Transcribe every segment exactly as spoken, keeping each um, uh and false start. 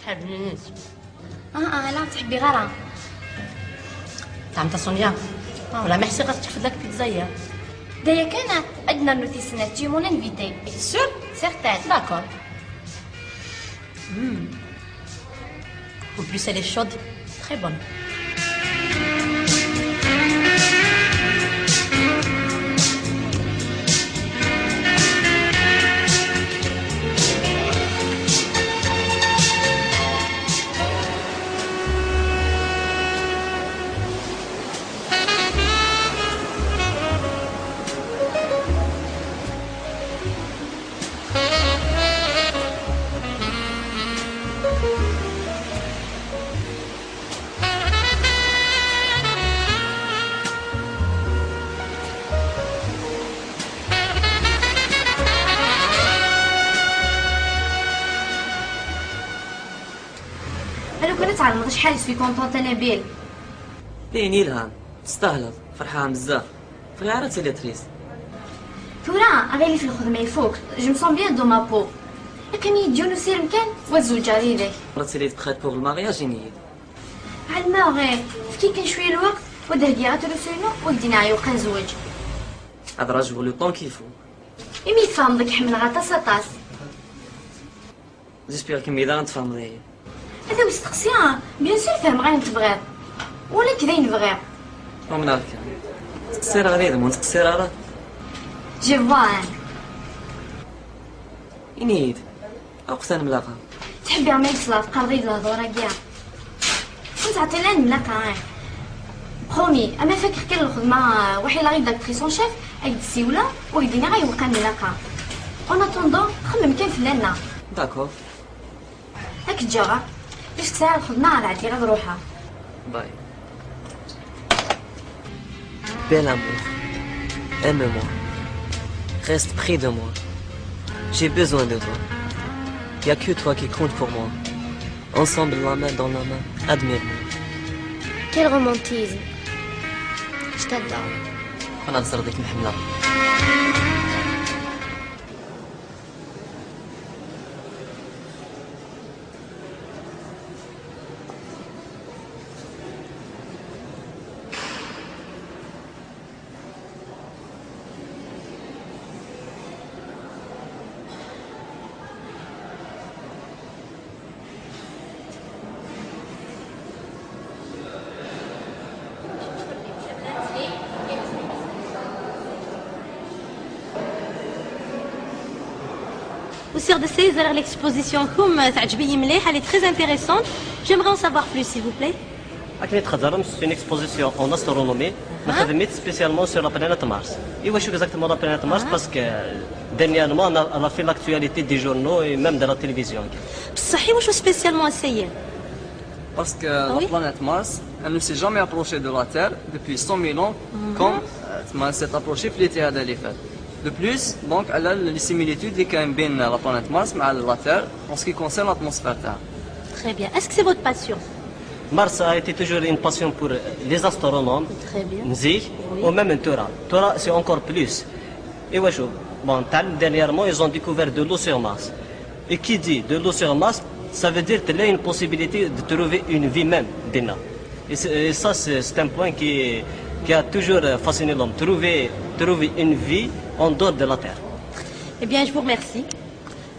Ah, ah, la, ur tt-ḥbiɣ ara. Teɛmemt a Sonia? Ah. Wala ma ḥsiɣ ad teččeḍ fell-ak pizza-ya. D aya kan, ad nernu tis snat, tu es mon invité. Sûr? Certaine. D'accord. Hmm. En plus, elle est chaude. Très bonne. Alukan ad tɛelmeḍ acḥal je suis contente a Nabil. Ayen yelhan, testahleḍ, ferḥeɣ bezzaf. Bɣiɣ ara ad tiliḍ trist. Tura, aɣilif n lxedma ifuk, je me sens bien dans ma peau. Iqqim-iyi-d yiwen usirem kan, u ad zewǧeɣ yid-k. Ad tiliḍ prête pour le mariage, ini-yi-d. Ɛelmeɣ, eh, efk-iyi kan cwiya n lweqt, u ad d-heggiɣ atrusu-inu, u ad k-d-iniɣ ayweq ad nezweǧ. Ad rajuɣ le temps qu'il faut. Imi tfehmeḍ ad k-ḥemmleɣ aṭas, aṭas. J'espère que mi daɣen tfehmeḍ-iyi. Ata usteqsi, bien sûr fehmeɣ ayen tebɣiḍ. Ula nekk d ayen bɣiɣ. Umneɣ-k. Ttqeṣṣireɣ yid-m, ur nettqeṣṣir ara. Je vois, hein. Ini-yi-d, aweqt ad nemlaqa. Ttḥebbiɣ ma yesleḍ, teqqareḍ-iyi-d lehdur-agi. Ur nettɛeṭṭil ara nemlaqa, eh. Promis, ama fakeɣ kan lxedma, eh, waḥila i d actrice en chef, ad k-d-ssiwleɣ, u ad k-d-iniɣ ayweq ad nemlaqa. En attendant, xemmem kan fell-aneɣ. D'accord. Ad k-ǧǧeɣ, puisque sɛiɣ lxedma, ad ɛeddiɣ ad ruḥeɣ. Bye. Bel amour, aime-moi, reste près de moi. J'ai besoin de toi. Y a que toi qui compte pour moi. Ensemble, la main dans la main, admire-moi. Quel romantisme. Je t'adore. أنا تصرف ديك محملة. Usiɣ-d ass-a, ẓriɣ l'exposition-nwen, teɛǧeb-iyi mliḥ, elle est très intéressante. J'aimerais en savoir plus, s'il vous plaît. Akken i txeddrem, c'est une exposition en astronomie. Nexdem-itt spécialement sur la planète Mars. I wacu exactement la planète Mars? Parce que, euh, dernièrement, on a, on a fait l'actualité des journaux et même de la télévision. بصح، i wacu spécialement ass-a? Parce que la planète Mars, elle ne s'est jamais approchée de la Terre depuis cent mille ans, comme, euh, elle s'est approchée في الاتحاد اللي فات. De plus, donc, على les similitudes اللي كاين بين la planète Mars مع la Terre en ce qui concerne l'atmosphère تاعها. Très bien. Est-ce que c'est votre passion? Mars a été toujours une passion pour les astronomes. Très bien. Mzik, oui. Ou même Torah. Torah, c'est encore plus. Et ouais, je, bon, dernièrement, ils ont découvert de l'eau sur Mars. Et qui dit de l'eau sur Mars, ça veut dire qu'il y a une possibilité de trouver une vie même, dinna. Et, c'est- et ça, c'est c'est un point qui, qui a toujours euh, fasciné l'homme. Trouver, trouver une vie en dehors de la Terre. Eh bien, je vous remercie.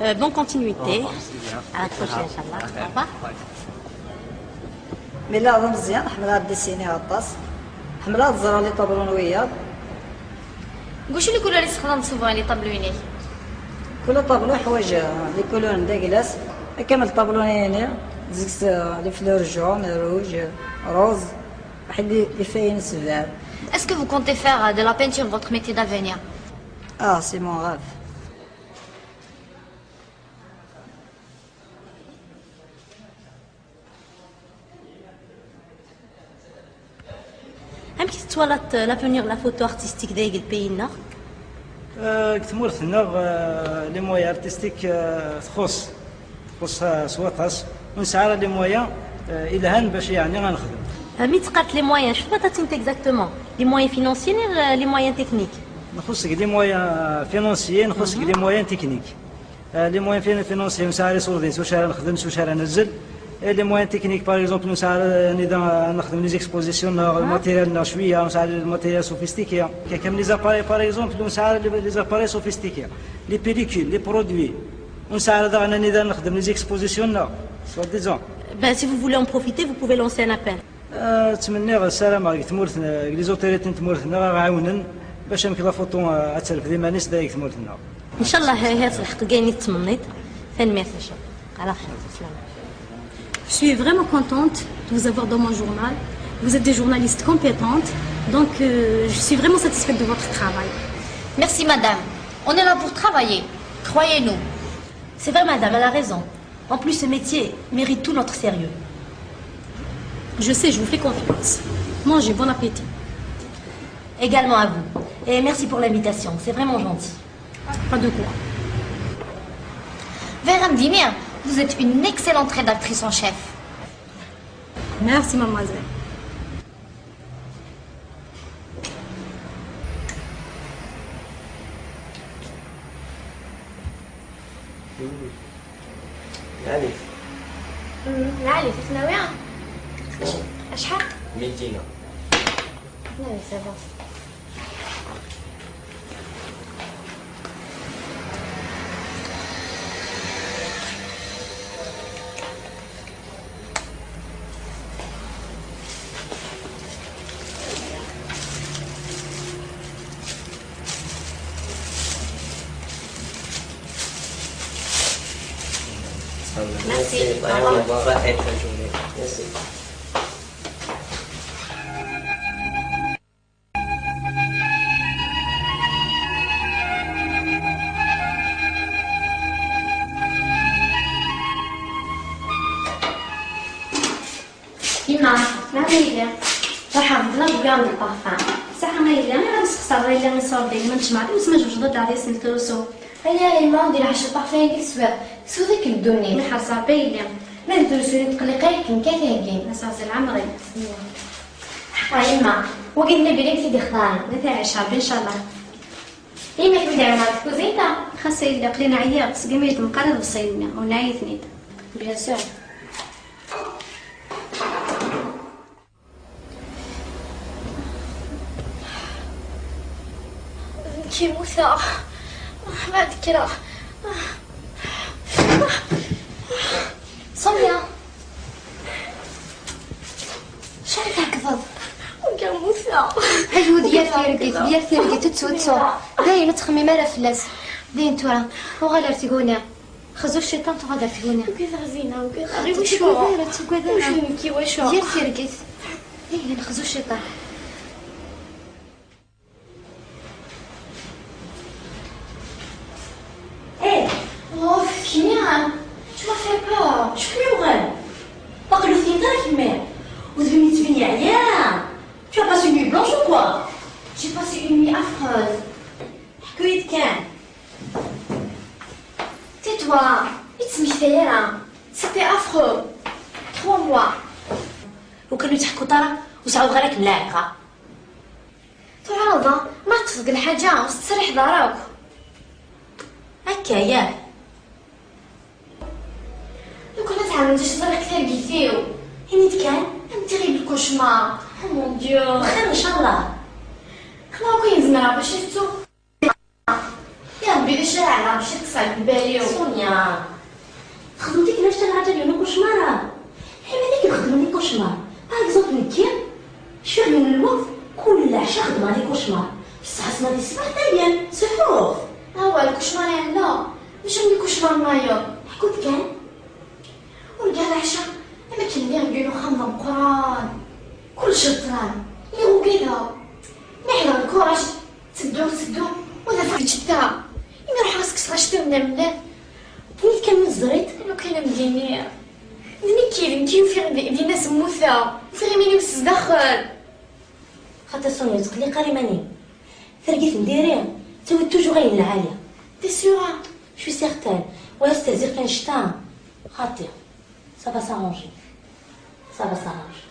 Euh, bonne continuité. Au revoir. À la prochaine, Inch'Allah. Au revoir. Mais là, Ramzian, حملات ديسيني غطاس. حملات زرالي طابلون ويا. Deg wacu les couleurs i tessexdameḍ souvent, les tableaux-inek? كل طابلو يحوج les couleurs n daglas. كامل الطابلو يعني زكس les fleurs jaunes, rouges, roses. واحد les, les feuilles n ssebɛa. Est-ce que vous comptez faire, euh, de la peinture votre métier d'avenir? Ah, c'est mon rêve. Amek i tettwalaḍ, euh, l'avenir n la photo artistique deg pays-nneɣ? Euh, deg tmurt-nneɣ, euh, les moyens artistiques, euh, txuṣṣ, txuṣṣ, euh, s waṭas. Ur nesɛi ara les moyens, euh, ilhan bac yeɛni ad nexdem. Euh, mi teqqareḍ les moyens, acu tebɣiḍ ad tiniḍ exactement? Les moyens financiers neɣ, euh, les moyens techniques? Nxuṣṣ deg les moyens, euh, financiers, nxuṣṣ deg les moyens techniques. آه، les moyens fin- financiers, ur nesɛi ara iṣurdiyen s wacu ara nexdem, s wacu ara nazzel. Et les moyens techniques, par exemple, nous avons des, nous avons des expositions, nous avons le matériel, nous avons le matériel sophistiqué. Comme les appareils, par exemple, nous avons les appareils sophistiqués. Les pellicules, les produits. Nous avons des, nous avons des expositions, soi-disant. Ben, si vous voulez en profiter, vous pouvez lancer un appel. Euh, ttmenniɣ, ssarameɣ deg tmurt, deg les autorités n tmurt-nneɣ ad ɣ-ɛiwnen bac amek la photo, euh, ad terfed iman-is da deg tmurt-nneɣ. Ncallah, ha, ha, telḥeq ayen i tettmenniḍ. Tanemmirt, ncallah. Ala xir, slama. Je suis vraiment contente de vous avoir dans mon journal. Vous êtes des journalistes compétentes, donc, euh, je suis vraiment satisfaite de votre travail. Merci, madame. On est là pour travailler. Croyez-nous. C'est vrai, madame, elle a raison. En plus, ce métier mérite tout notre sérieux. Je sais, je vous fais confiance. Mangez, bon appétit. Également à vous. Et merci pour l'invitation, c'est vraiment gentil. Pas de quoi. Vera Mdini, vous êtes une excellente rédactrice en chef. Merci, mademoiselle. Allez. Allez, c'est Naouya. Acḥal? Mille dinars. Non, mais ça va. Merci. Merci. Au revoir. Au revoir. Bonne journée. Merci. Yemma, nɛam a yelli. Ruḥeɣ beddleɣ deg ugar n lparfum. Saḥa a yelli, ayɣer ur tessexṣareḍ ara iṣurdiyen ma n tcemmaɛt, ma tejjmeḍ ad d-tɛeddiḍ s Netrusu? Aya a yemma, ur d-ilḥac lparfum-agi deg teswiɛt, teswiḍ-ikem ddunit. Iḥreṣ Ṛebbi a yelli. Ma d Netrusu ur nettqelliq ara akken kan tiheggin. Aseɛẓi lɛemr-im. Ḥqa a yemma, wagi d Nabila i t-id-ixḍan. Ma tɛic Ṛebbi, ncallah. Yemma, kem-id-ɛiwneɣ deg tkuzint-a? Xas a yelli, aql-i ɛyiɣ, segmi i d-meqqar iḍebsiyen-nni, ur nɛi i ten-id. Bien sûr. Nekki mmuteɣ. Ma ad kkreɣ. Sonia! Acu ara tɛeggbeḍ? Ugaɣ mmuteɣ. Ay, ur d yir tirgit, d yir tirgit, ur ttwettuɣ. Dayen, ur ttxemmim ara fell-as. Dayen tura, uɣal ar tguni. Xzu cciṭan, tuɣal ar tguni. Ugadeɣ Zina, ugadeɣ. Ɣi wacu? Ur ttagad ara, ur ttagad ara. Wacu d nekk, i wacu? Yir tirgit. Ihi, nexzu cciṭan. Eh, ouf, kemmi, tu m'as fait peur. Acu kem-yuɣen? Waqil ur tefhimeḍ ara kemmi. Udem-im yettbin yeɛya. Tu as passé une nuit blanche ou quoi? J'ai passé une nuit affreuse. Ḥku-yi-d kan. Tais-toi, ur ttmektay ara. C'était affreux. Trois mois. Lukan ur teḥkuḍ ara, ur sɛuḍ ara kem laɛiqa. Tuɛreḍ, ma teṭṭfeḍ deg lḥaǧa, ur tettserriḥeḍ ara akk. Akka, yah. Lukan ad tɛelmeḍ acu ẓriɣ deg targit-iw. Ini-d kan. Un terrible cauchemar. Oh mon Dieu. Xir, ncallah. Xla akk ayen zemreɣ bac ad tettuɣ. Ya Rebbi, d acu ara ɛelmeɣ bac ad teqseɛ deg lbal-iw? Sonia, txedmeḍ-ik anect-a lɛaǧa n ucmar-a? Ḥemmel-ik xedmen les cauchemars. Par exemple, nekki, cfiɣ yiwen n lweqt, kul lɛecṛa xedmeɣ les cauchemars. Ṣṣeḥ-as ma di ṣṣbeḥ dayen, sehhuɣ. Awa, lkucmar iɛelleɣ, mačči am lkucmar-nnayeḍ. Ḥku-d kan. Ur ldiɣ leɛca, am akken lliɣ deg yiwen uxxam d ameqqran. Kullec d ṭṭlam. Lliɣ ugadeɣ. Mi ɛelleɣ lkurac, ttedduɣ, ttedduɣ, u d afeɣ ǧetta. Imi ruḥeɣ ad s-kkseɣ iceṭṭiḍen amellal. Tenniḍ kan mi teẓriḍ? Lukan ad m-d-iniɣ. D nekki, d nekki ufiɣ di-, dinna s mmuteɣ. Ufiɣ iman-iw s zdaxel. Xaṭi Sonia, ur ttqelliq ara iman-im. Targit n diri tettawi-d toujours ayen lɛali. T'es sûre? Je suis certaine. Wa yestehziɣ kan ccta. Xaṭi. Ça va s'arranger. Ça va s'arranger.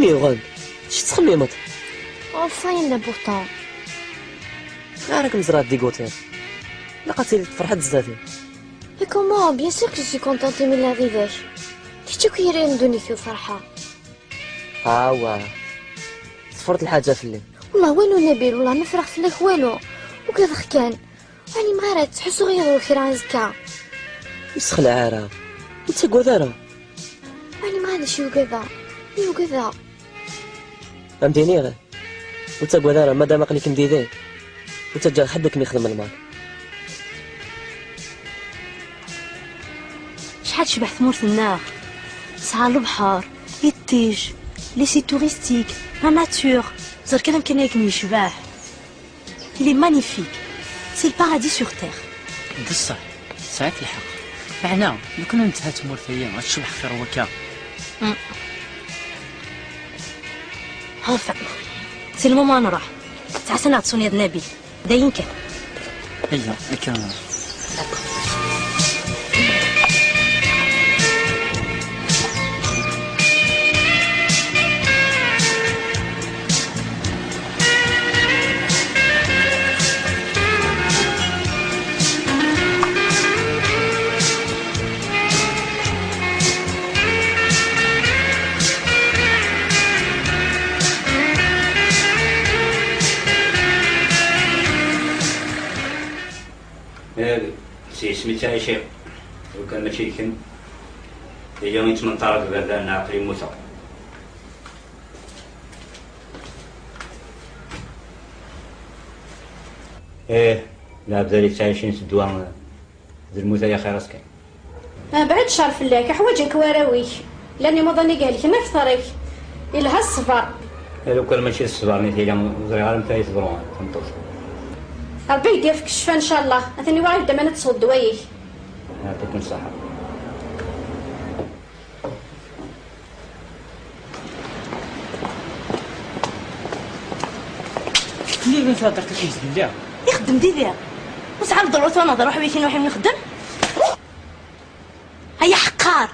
Yuɣal, acu tettxemmimeḍ? Enfin, il est important. Ɣer akken ẓriɣ dégoûté. Ilaq ad tiliḍ tferḥeḍ zdat-i. Et comment? Bien sûr que je suis contente, imi la ridac. Kečč akk yiraren n ddunit-iw ferḥeɣ. Awa. Teffreḍ lḥaǧa fell-i. Wallah, walu, Nabil, wallah, ma ffreɣ fell-ak walu. Ugadeɣ kan. Ur ɛlimeɣ ara, ttḥussuɣ yid-wen kra azekka. Ur ssexlaɛ ara. Ur ttagad ara. Ur ɛlimeɣ ara d acu i ugadeɣ. I ugadeɣ. Am d-iniɣ, ur ttagad ara, madam aql-ikem didi. Ur ttaǧǧaɣ ḥedd ad kem-ixdem lmal. Acḥal tecbeḥ tmurt-nneɣ! Tesɛa lebḥer, iṭij, les sites touristiques, la nature. Ẓer kan amkan akken yecbeḥ. Il est magnifique. C'est le paradis sur terre. D ṣṣeḥ, tesɛiḍ lḥeqq. Meɛna, lukan ur netha tmurt-agi, ad tecbeḥ xir wakka. Hmm. Enfin, c'est le moment ad nruḥ. Ttɛassan-aɣ-d Sonia d Nabil. D ayen kan. Ayya, akka. Eh, s yisem-is ttɛiciɣ. Lukan mačči d kemm, ihi yettmenṭar deg iberdan, aql-i mmuteɣ. Eh, lɛebd-agi ttɛicin s ddwa d lmut, ay axir-as kan. Abɛed ccer fell-ak, uḥwaǧen-k warraw-ik. Llan imuḍan i ihelken akteṛ-ik. Ilha ṣṣber. Lukan mačči d ṣṣber-nni tili, ur ẓriɣ ara amek ara yi-teḍru tameṭṭut. Ṛebbi ad k-d-yefk ccfa ncallah. Atan iwaɣ-ak-d aman ad tesweḍ ddwa-ik. Yeɛṭikum ṣṣeḥḥa. Fell-i i tehder takkumt deg-i? Ixeddem didi. Ur sɛan ḍerruṛa ad nehder uḥwaǧ-ik n uḥim nxeddem. Ay aḥeqqar!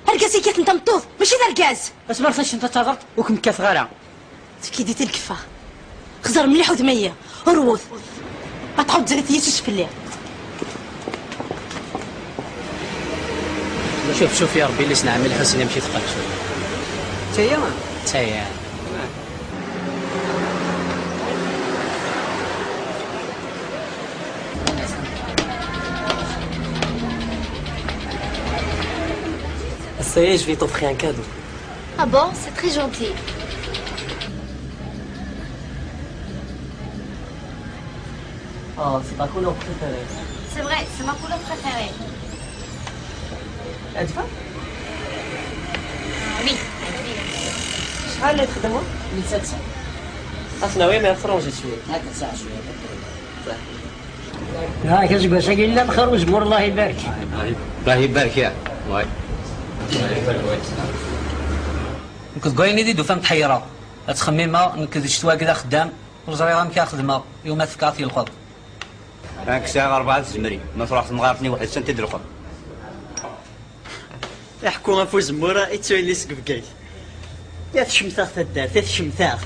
Argaz i yekkaten tameṭṭut, mačči d argaz! Asma rsan cent taẓert, ur kem-kkateɣ ara. Tefki-d i tilkeffa. Xẓer mliḥ udem-ayi, rwet. Ma tḥudd zrif yes-s fell-i. Cuf, cuf, ya Ṛebbi, illi-s n ɛemmi Lḥusin, amek i teqqel, cuf. D taya? D taya. Ass-a, je vais t'offrir un cadeau. Ah bon, c'est très gentil. Ah, c'est ta couleur préférée. C'est vrai, c'est ma couleur préférée. عجبك؟ Oui. شحال اللي تخدموا؟ ألف وستمية. أصلا وين؟ من فرنسا شوية. هكا ساعة شوية. صح. هاك أسقساك إلا بخير وزمور، الله يبارك. الله يبارك، يا. واي. Nekk deg wayen i d-ufan tḥeyṛeɣ. Ad ttxemmimeɣ, nekk d ccetwa akked axeddam, ur ẓriɣ amek ara xedmeɣ, iwma tefka ad t-yelxeḍ. Nekk sɛiɣ rebɛa tzemrin, ma truḥ temɣart-nni weḥd-s anta d-lxeḍ. Iḥekku ɣef uzemmur i ttwali seg Bgayet. Ya tcemteɣ taddart, ya tcemteɣ.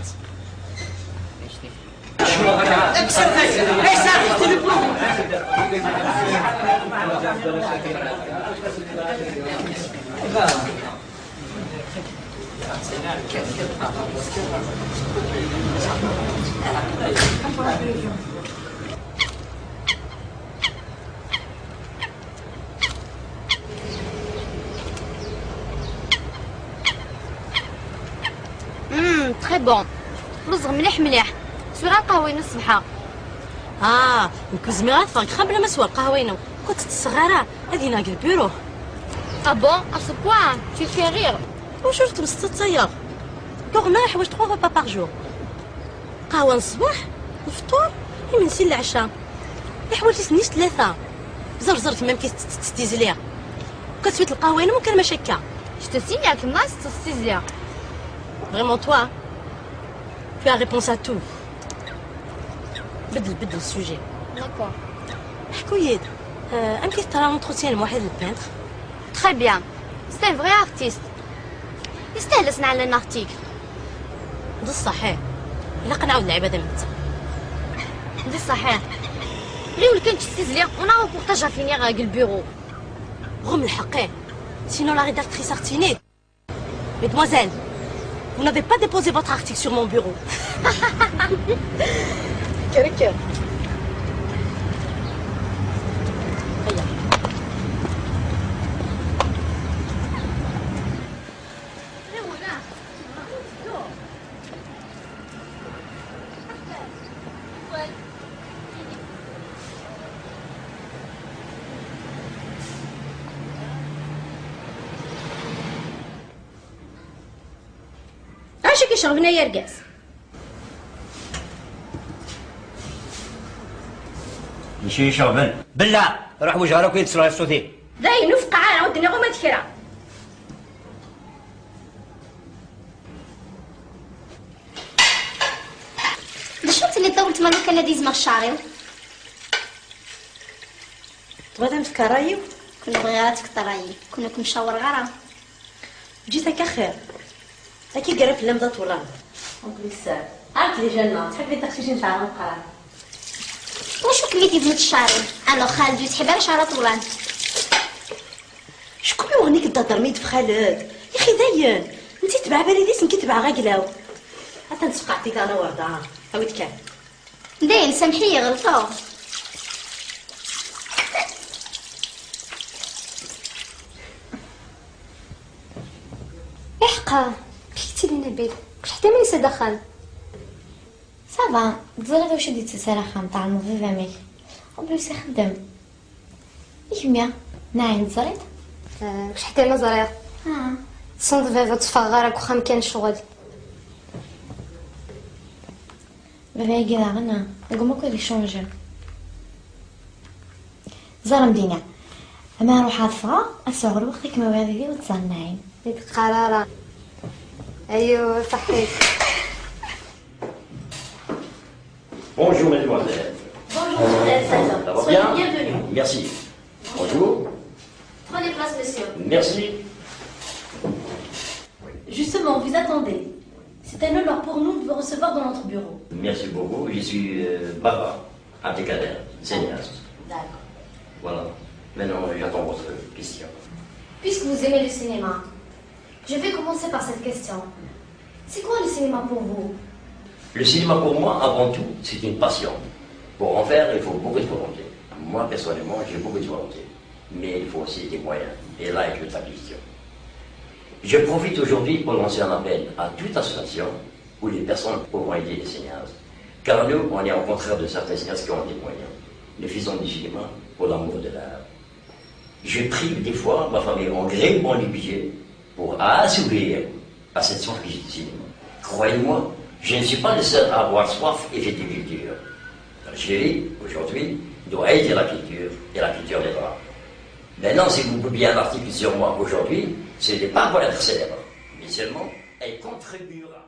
Mmm, très bon. Lluẓeɣ mliḥ mliḥ. Swiɣ lqahwa-inu ṣṣbeḥ-a. Ah, nekk ur zmireɣ ad ffɣeɣ deg uxxam bla ma swiɣ lqahwa-inu. Ur tt-ttesseɣ ara, ad iniɣ deg lbiru. Ah bon, à ce point, tu fais rire. Wacu ur kem-stettayeɣ? Tuɣna iḥwaǧ trois repas par jour. Lqahwa n ṣṣbeḥ, lefṭur, imensi n leɛca. Iḥwaǧ-iten tlata. Ẓer, ẓer gma amek i tettett tizli. Ur kem-teswiḍ lqahwa-inu, ur kem-mac akka. Je te signale que ma tettett tizli. Vraiment toi, tu as réponse à tout. Beddel, beddel sujet. D'accord. Ḥku-yi-d, euh, amek i teṭra l'entretien n Muḥid le peintre? Très bien. C'est un vrai artiste. Yestahel ad s-nɛlel un article. D ṣṣeḥ, eh. Ilaq ad nɛawed lɛibad am netta. D ṣṣeḥ, eh. Ɣiwel kan, ǧǧet tizli, on a reportage à finir deg lbiru. Ɣum lḥeqq, eh. Sinon la rédactrice a retenu. Mesdemoiselles, vous n'avez pas déposé votre article sur mon bureau. Kker, kker. Acu i k-iceɣben ay argaz? Acu i k-iceɣben? Bella, ruḥ ur ḥwaǧeɣ ara akk ad tesleḍ i ṣṣut-ik. Dayen, ur feqqeɛ ara, ur d-nniɣ uma d kra. D acu tenniḍ a weltma lukan ad izmeɣ cceɛr-iw? Tebɣiḍ ad m-fkeɣ ṛṛay-iw? Kun bɣiɣ ad tefkeḍ ṛṛay-iw, kun ur kem-cawreɣ ara. Ǧǧet akka xir. Akka i yerra fell-am d aṭulan. En plus, arrête les jeunes, ttḥibbiḍ tiqcicin cɛerɛen qqran. Wacu kem-id-yebnet cceɛr-iw? Alors Xaled ur yettḥib ara cceɛr aṭulan. Cku mi uɣen-ik d-tadrem i d-fxaled. Yaxi dayen, netta itbeɛ abrid-is, nekk itbeɛ aglaw. Atan tfeqɛeḍ-iyi daɣen a Werda. Awi-d kan. Dayen, samḥ-iyi, ɣelṭeɣ. Iḥqa, amek i tt-id-nabid? Ulac ḥedd ma yusa-d axxam. Ça va, teẓriḍ wacu d-yettas ar axxam, tɛelmeḍ baba-k. Ṛebbi ixeddem. I kemmi? Naɛim, teẓriḍ? Ah, ulac ḥedd ma ẓriɣ. Ah. Tessneḍ baba ur tteffɣeɣ ara deg uxxam kan ccɣel. Baba-agi daɣen, deg umakk ad icunji. Ẓer a Mdina, ama ruḥeɣ ad ffɣeɣ, ad sɛuɣ lweqt ad kem-awiɣ dagi ur tt-ẓer Naɛim. Ur d-qqar ara. Ayu, ṣaḥḥit. Bonjour, mesdemoiselles. Bonjour, mademoiselle. Ça va bien ? Soyez bienvenue. Merci. Bonjour. Prenez place, monsieur. Merci. Justement, vous attendez. C'est un honneur pour nous de vous recevoir dans notre bureau. Merci beaucoup. Je suis, euh, Baba Abdelkader, cinéaste. D'accord. Voilà. Maintenant, j'attends votre question. Puisque vous aimez le cinéma, je vais commencer par cette question. C'est quoi le cinéma pour vous ? Le cinéma pour moi, avant tout, c'est une passion. Pour en faire, il faut beaucoup de volonté. Moi, personnellement, j'ai beaucoup de volonté. Mais il faut aussi des moyens. Et là est toute la question. Je profite aujourd'hui pour lancer un appel à toute association où les personnes pourront aider les cinéastes. Car nous, on est au contraire de certains cinéastes qui ont des moyens. Nous faisons du cinéma pour l'amour de l'art. Je prive des fois ma famille en grévant les budgets pour assouvir à cette soif que j'ai du cinéma. Croyez-moi, je ne suis pas le seul à avoir soif et fait des cultures. L'Algérie, aujourd'hui, doit aider la culture et la culture l'aidera. Maintenant, si vous publiez un article sur moi aujourd'hui, ce n'est pas pour être célèbre, mais seulement elle contribuera.